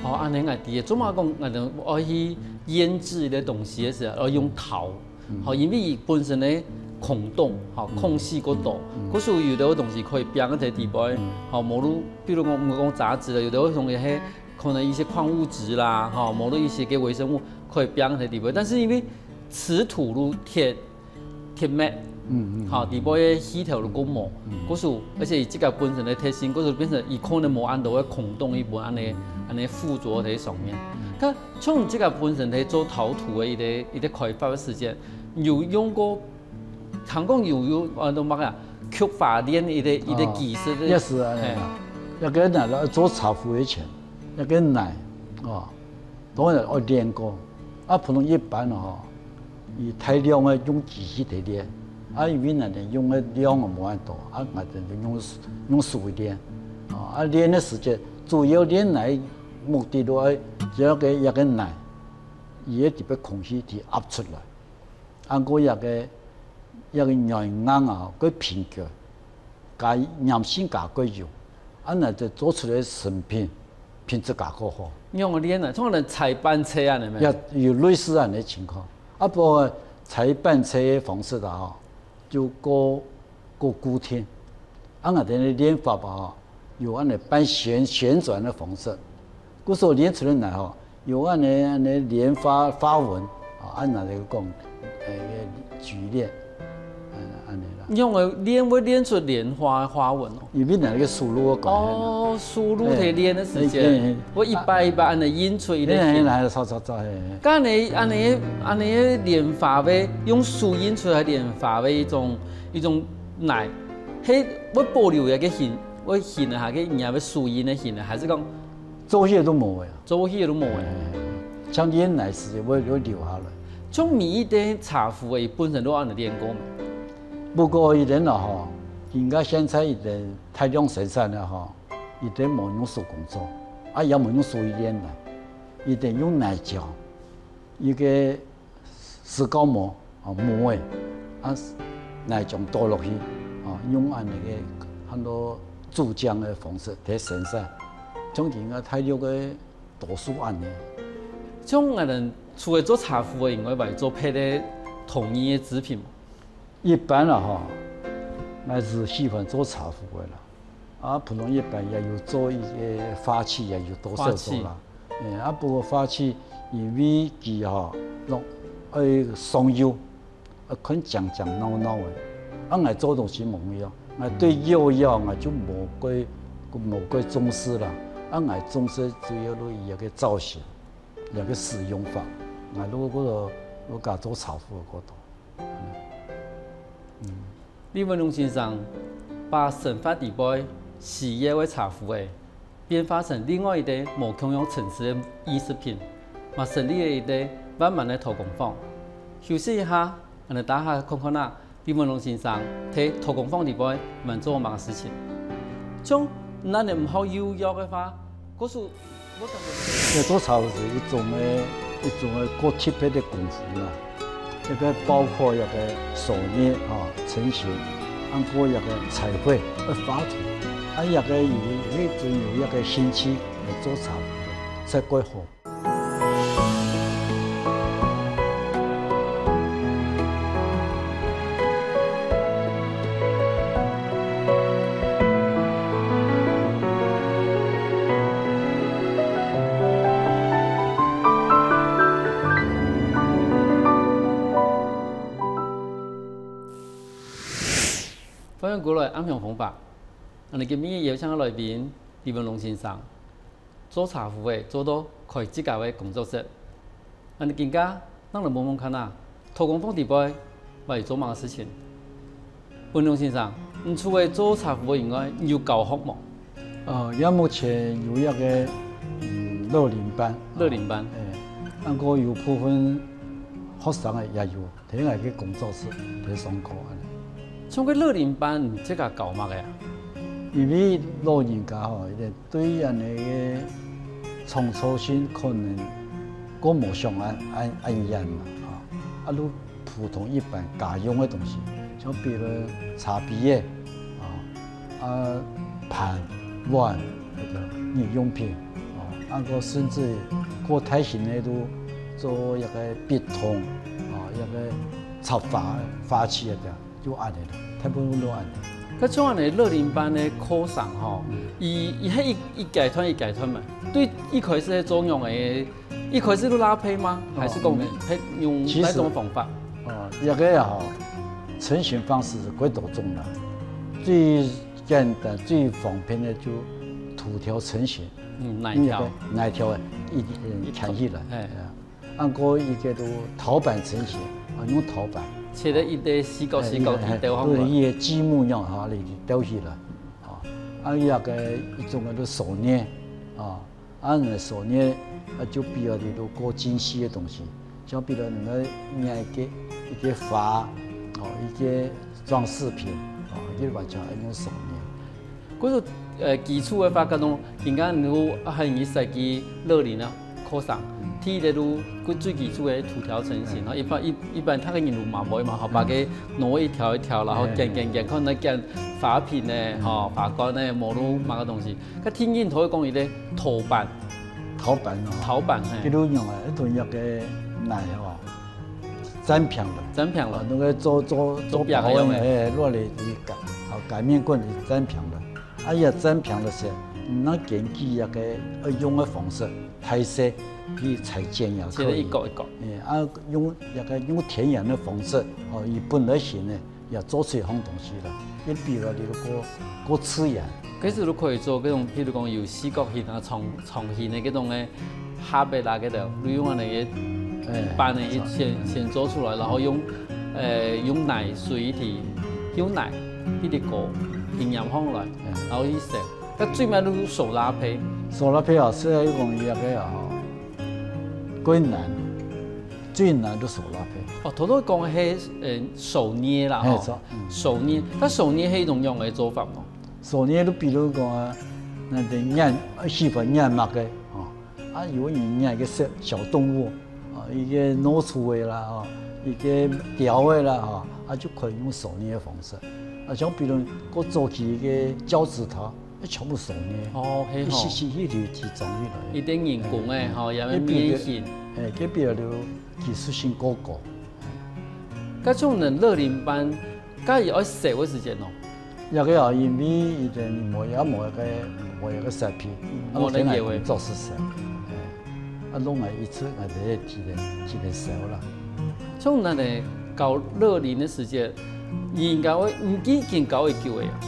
哦，恁个𠊎知个，做麼个講，𠊎等愛去腌製个東西个時候，愛用陶，嗯。吼，因為佢本身个空洞，吼，嗯。空隙个多，嗯。故所有个東西可以放在底背，嗯。吼，無論，比如講，我們講雜質个，有个東西係可能一些礦物質啦，吼，無論一些个微生物可以放在底背，但是因為瓷土如鐵 鐵密，嗯，嗯，吼，嗯。底背个氣頭就過無，嗯。故所，而且佢自家本身个特性，故所變成佢可能無恁多个空洞，佢無恁樣，嗯。恁樣附著在上面。嗯。該像你自家本身在做陶土个一个，一个開發个時間，有用過，聽講有用，呃，做麼个啊？菊花煉一个，一个技術个。哦，也係啊，嘿。那个拿來做茶壺以前，那个泥，哦， 當然愛煉過。啊，普通一般哦，佢大量个用機器來煉，啊，因為𠊎等用个量啊無恁多，啊，𠊎等就用，用手去煉。哦，啊，煉个時節，主要煉泥目的就愛，主要个一个泥，佢个特別空氣去壓出來。啊，過一个一个軟硬啊，个平均，加鹽性加个油，恁樣就做出來个成品，品質加个好。仰个煉啊，像人裁半車恁樣咩？也有類似恁樣个情況。啊，不過裁半車个方式啊，吼，就過過固定。啊，𠊎等个煉法啊，有恁樣半旋旋轉个方式，故所煉出來个奶吼， 有恁樣恁樣蓮花花紋，啊，恁樣來講，呃，聚煉，恁恁樣啦。你用个煉會煉出蓮花花紋哦。因為那个手路个關係啦。哦，手路在煉个時間，哎，哎，哎。會一擺一擺恁樣印出一个形。哎，哎，哎，錯，錯，錯，嘿，嘿。該恁樣恁樣恁樣蓮花會用手印出來蓮花會一種一種奶，係會保留一个形，會形个下个你个手印个形个，還是講 做起來都無个啊。做起來都無个。哎，像煉奶時會會留下來。像每一個茶壺个本身都恁樣煉過嘛。不過佢等啊吼，應該現在佢等大量生產了吼，佢等無用手工做，啊也無用手去煉啦，佢等用奶漿，一个 石膏模，哦，模个，啊，奶漿倒落去，哦，用恁樣个很多注漿个方式來生產，像今个大陸个多數恁樣。像𠊎等除了做茶壺个以外，還做別个陶藝个製品無？一般啦吼，𠊎係喜歡做茶壺个啦。 啊，普通一般也有做一个花器，也有多少做啦。花器。哎，啊，不過花器因為佢吼，弄愛上釉，啊，看靚靚鬧鬧个。啊，𠊎做東西無樣，𠊎對釉要，𠊎就無過無過重視啦。啊，𠊎重視主要係佢个造型，佢个使用法。𠊎如果如果講做茶壺个角度，嗯。 李文龍先生把生活裡背需要个茶壺仔，變化成另外一個無共樣層次个藝術品，嘛成立了一個萬巒个陶工坊。休息一下，𠊎等等下看看啊，李文龍先生在陶工坊裡背還做麼个事情。像𠊎等毋好有約个話，故所 這做茶壺係一種个一種个較特別个功夫啦，這个包括這个手捏啊、成型，還過這个彩繪、个畫圖，啊，這个有有一種有這个興趣來做茶壺个，才過好。 歡迎過來暗香風華。𠊎等今晡日邀請个來賓，李文龍先生。 做茶壺仔做到開自家个工作室。恁呢今下，正來問問看啊，陶工坊裡背還有做麼个事情？文龍先生，你除了做茶壺仔以外，你有教學無？呃，這目前有一个，嗯，樂齡班。樂齡班。哎，還過有部分學生个也有。 在𠊎个工作室來上課恁呢。像个樂齡班，你自家教麼个啊？因為老人家吼，佢等對恁呢个創造性可能較無像恁恁恁樣嘛，吼。啊，就普通一般家用个東西，像比如茶杯仔，啊，啊，盤、碗， 該个日用品，哦，啊，个甚至過大型个都做一个筆筒，哦，一个插花、花器个，就恁呢啦，大部分都恁呢。該像恁呢樂齡班个課程吼，嗯。佢佢係一一階段一階段嘛，對一開始个作用个，一開始都拉胚嗎？哦，還是講，嗯。係用哪種方法？哦，這个啊，吼，成型方式係幾多種啦，最 簡單最方便个就土條成型，嗯，泥條。泥條个，一一牽起來，哎。啊，還過一个就陶板成型，啊，用陶板。切个一个四角四角，哎，一个，哎，一个積木樣哈，你兜起來，啊，啊，一个一種个就手捏，啊， 啊，你手捏，啊，就比較个過精細个東西，像比如你个捏一个一个花，哦，一个裝飾品，哦，一个完全愛用手捏。故所，呃，基礎个話，該種應該你還有設計樂齡啊，課程，第一个就最基礎个圖條成型，吼，一般一一般大个人就嘛會嘛，吼，把个挪一條一條，然後剪剪剪，可能剪花瓶呢，吼，花冠呢，無就麼个東西。該天天都會講一个陶板，陶板哦，陶板嘿，比如用啊，一種藥个奶哦，煎平了，煎平了，啊，那个做做做做饼个用个，包个，哎，落来一个，好，擀面棍一煎平了。 啊，也煎平个時，毋能根據一个愛用个方式，大細去裁剪也可以。切得一角一角。哎，啊，用一个用天然个方式，哦，佢本來形个，也做出一項東西來，也比較个過過自然。可是都可以做這種，譬如講有四角形啊、長長形个這種个 盒仔啦，該兜，你用恁呢个哎，板仔先先做出來，然後用呃用奶水去，用奶去滴過，去黏放落來，然後去燒。該最尾就手拉胚，手拉胚啊，係愛講佢个啊，吼，最難，最難就手拉胚。哦，頭頭講个係呃手捏啦，吼，嘿，手，嗯。手捏，該手捏係一種樣个做法無？手捏就比如講啊，那个捏，喜歡捏麼个，吼， 啊，有个人捏个小小動物，啊，一个老鼠个啦，吼，一个鳥个啦，吼，啊，就可以用手捏个方式。啊，像比如過早期个腳趾頭，全部手捏，哦，係吼，一息息一粒集中起來。一點人工个，吼，也愛變形。哎，這比較技術性過高。該種人樂齡班，該也愛燒个時間哦。 這个啊，因為佢等無也無一个無一个設備，啊，無人搖个。天天做事情，哎，啊，弄來一次，啊，就提來提來燒啦。像恁呢教樂齡个時節，你應該會，你已經教幾久个啊？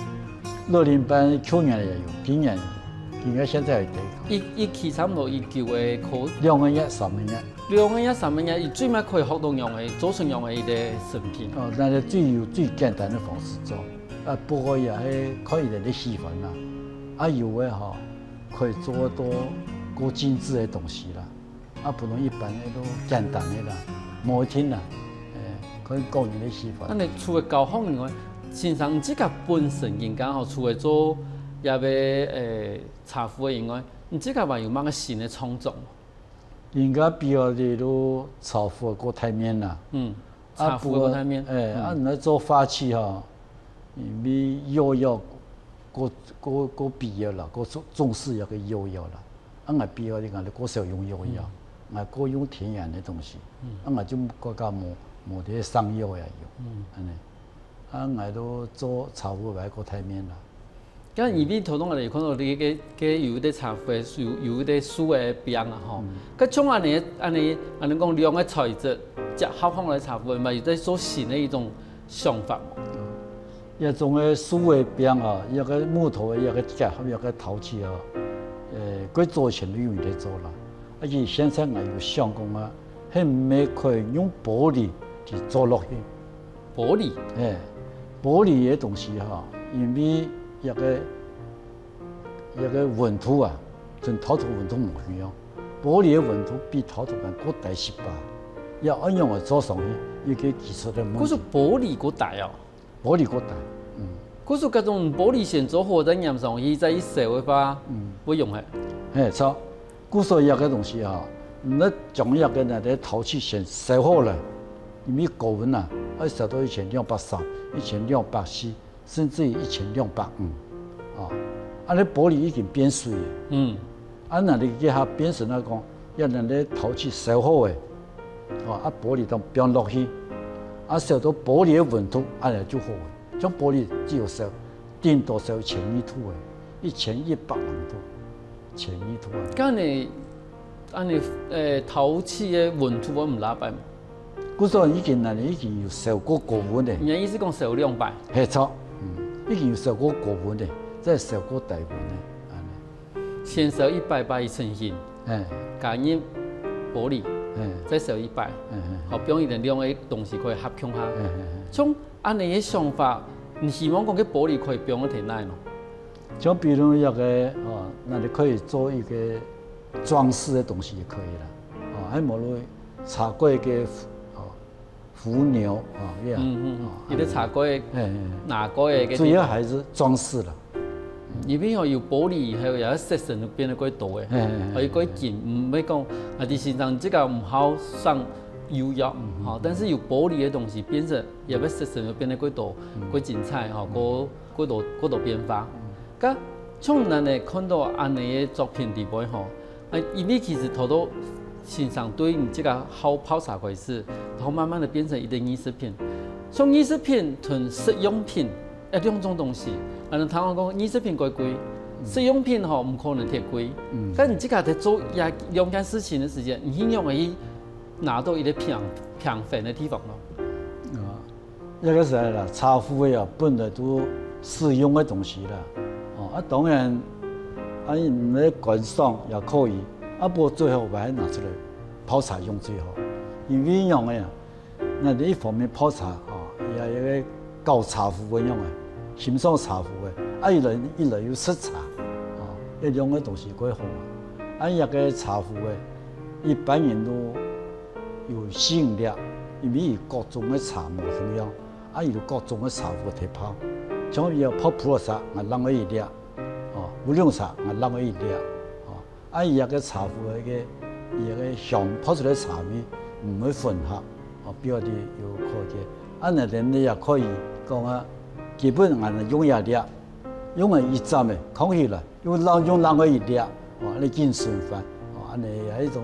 樂齡班舊年也有，今年也有，應該現在還在教。一一期差不多幾久个課？兩個月、三個月。兩個月、三個月，佢最尾可以學到樣个，做出樣个一个成品。哦，那就最有最簡單个方式做。 啊，不過也係看佢等个喜歡啦。啊，有个吼，可以做到過精緻个東西啦。啊，普通一般个都簡單个啦，無一定啦。哎，看個人个喜歡。該你除了教學以外，先生你自家本身應該吼，除了做這个呃茶壺以外，你自家還有麼个新个創作無？應該比較例如茶壺个過大面啦。嗯。 啊，茶壺个過大面。不過，哎，啊，嗯。你來做花器吼，因為幼幼，過過過必要啦，過重重視一个幼幼啦。啊，𠊎比較，你看，你過少用幼幼，嗯。𠊎過用天然个東西，嗯。啊，𠊎就過加無無這个上釉个用，嗯。恁呢。啊，𠊎都做茶壺个過大面啦。 該因為頭先𠊎兜有看到你个个有一个茶壺，有有一个樹个柄啊吼。嗯。該像恁呢恁呢恁呢講兩个材質結合放來茶壺嘛，有在做新个一種想法無？這種个樹个柄啊，一个木頭个一个結合一个陶器啊，呃，過早以前都有人在做啦。而且現在𠊎有想講啊， 係毋係可以用玻璃去做落去？玻璃？哎，玻璃个東西哈，因為一个一个溫度啊，同陶土溫度無一樣。玻璃个溫度比陶土還過低十八，要恁樣个做上去，一个技術个問題。可是玻璃過低哦。 玻璃過大。嗯。可是該種玻璃先做好，再黏上去，再一燒个話，嗯。會用个。嘿，著。故所以這个東西哈，你將這个那个陶器先燒好了，因為高溫啊，愛燒到一千兩百三、一千兩百四，甚至於一千兩百五。啊，恁呢玻璃已經變水了。嗯。啊，那你這下變成來講，要恁呢陶器燒好个， 哦，啊，玻璃當放落去，啊，燒到玻璃个溫度，恁呢就好了。像玻璃只有燒，頂多燒千二度个，一千一百零度，千二度啊。該恁呢，恁呢，呃，陶器个溫度會毋拉擺無？故所已經，恁呢已經有燒過高溫个。你个意思講燒兩擺？嘿，著，嗯，已經有燒過高溫个，再燒過低溫个，恁呢。 先燒一擺擺成型，哎。加入玻璃，哎。再燒一擺，哎，哎。好，放一點亮个東西可以合共下。哎，哎，哎。像恁呢个想法，你希望講个玻璃可以放到哪位呢？就比如一个，哦，那你可以做一个裝饰的东西也可以了。哦，還無論茶櫃个，哦， 伏牛啊，這樣。嗯，嗯，嗯。哦，一个茶櫃，哎，哎，哎。拿過个一个地方。主要還是裝飾啦。因為吼有玻璃以後，也色素就變得較多誒，嘿嘿嘿，還有較緊，毋會講啊，你身上這個毋好上油藥，吼，但是有玻璃的東西變成，也會色素就變得較多，較精彩吼，較較多較多變化。該像咱呢看到恁呢个作品裡背吼，啊，因為其實頭到先生對你這個好泡茶開始，然後慢慢的變成一個藝術品，從藝術品同實用品。 誒，兩種東西。啊，你聽我講，藝術品較貴，實用品吼，毋可能忒貴。嗯。但你自家在做這兩件事情的時間，你仰般去拿到一個平平衡的地方咯？啊，這個是啦，茶壺个啊，本來都實用个東西啦。哦，啊，當然，啊，你毋係觀賞也可以，啊，不過最好還係拿出來泡茶用最好，因為仰个啊， 那你一方面泡茶，吼，也有一個搞茶壺个樣啊，欣賞茶壺个，啊，一來一來又食茶，吼，這兩個東西較好啊。啊，這個茶壺个，一般人都有吸引力，因為佢各種个茶無共樣，啊，有各種个茶壺忒泡，像佢泡普洱茶，𠊎摎佢一粒，哦，烏龍茶，𠊎摎佢一粒，哦， 啊，佢這個茶壺个，佢个香泡出來茶味，毋會混合，哦，表示有可見。啊，那等你也可以講啊，基本𠊎用這粒，用了一站个，囥起來，又讓用另外一粒，哦，恁呢緊循環，哦，恁呢也一種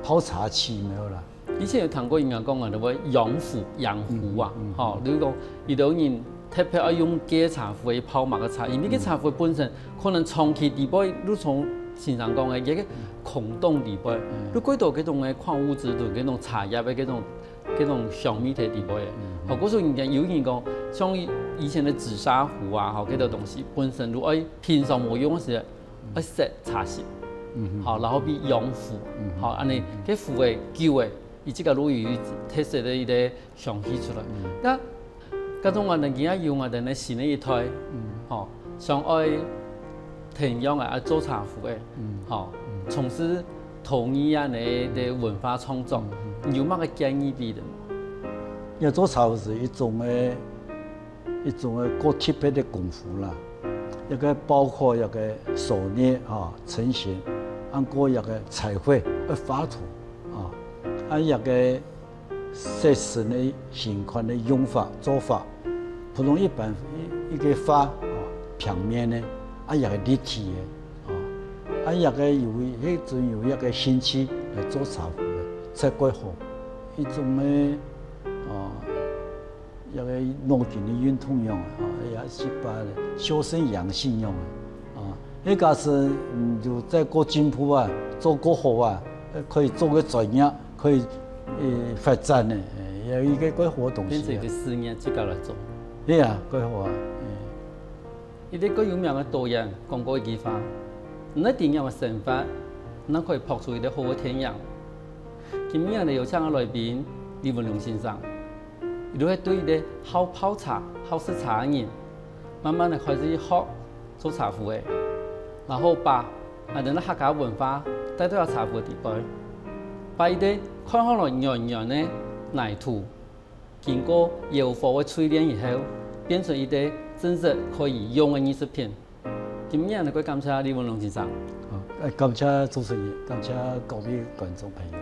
泡茶奇妙啦。 以前有聽過人家講啊，就會養壺、養壺啊，吼，比如講，有兜人特別愛用該茶壺去泡麼个茶，因為該茶壺本身可能長期裡背，就像先生講个，一個空洞裡背，就過多該種个礦物質同該種茶葉个該種該種香味在裡背。好，故所人家有人講，像以前个紫砂壺啊，吼，該兜東西本身就愛平常無用个時，愛set茶席，好，然後變養壺，好，恁呢該壺个久个， 佢自家就有特色个一個香氣出來。該該種𠊎等今下有𠊎等个新个一代，吼，想愛同樣啊，愛做茶壺个，吼，從事陶藝恁呢个文化創作，你有麼个建議分佢等無？這做茶壺係一種个 一種个較特別个功夫啦。這個包括這個手捏啊、成型，還過這個彩繪、愛畫圖啊，啊這個色水个形款个用法、做法，普通一般一一個畫啊，平面个，啊這個立體个啊，啊這個有一種有一個興趣來做茶壺个，才較好。一種个啊， 這個腦筋个運動樣啊，吼，也係把修身養性樣啊，啊，該假使嗯有再過進步啊，做過好啊，呃可以做個專業，可以呃發展呢，呃也有一個較好个東西啊。變成一個事業自家來做。對啊，較好啊。嗯。 一個較有名个導演講過一句話：「你在點樣个生活，你可以拍出一個好个電影。」今日𠊎等邀請个來賓李文龍先生，佢就係對一個好泡茶、好食茶个人，慢慢个開始去學做茶壺仔，然後把𠊎等个客家文化帶到這茶壺仔裡背，把一個看好來軟軟个泥土， 經過窯火个淬煉以後，變成一個真實可以用个藝術品。今日𠊎等感謝李文龍先生。好，呃，感謝主持人，感謝各位觀眾朋友。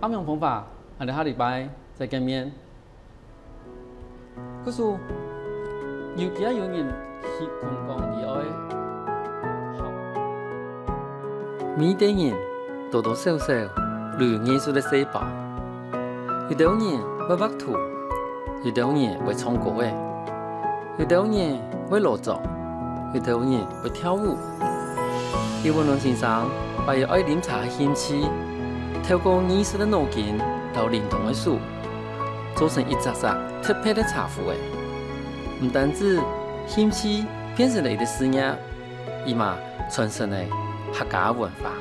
暗陽風華，𠊎等下禮拜再見面。故所，有幾下有人去觀光以外， 每一個人多多少少都有藝術个細胞。有兜人會畫圖，有兜人會唱歌仔，有兜人會老莊，有兜人會跳舞。李文龍先生把佢愛啉茶个興趣，透過藝術个腦筋摎靈動个手，做成一隻隻特別个茶壺仔。毋單止興趣變成了一個事業， 佢嘛傳承了客家文化。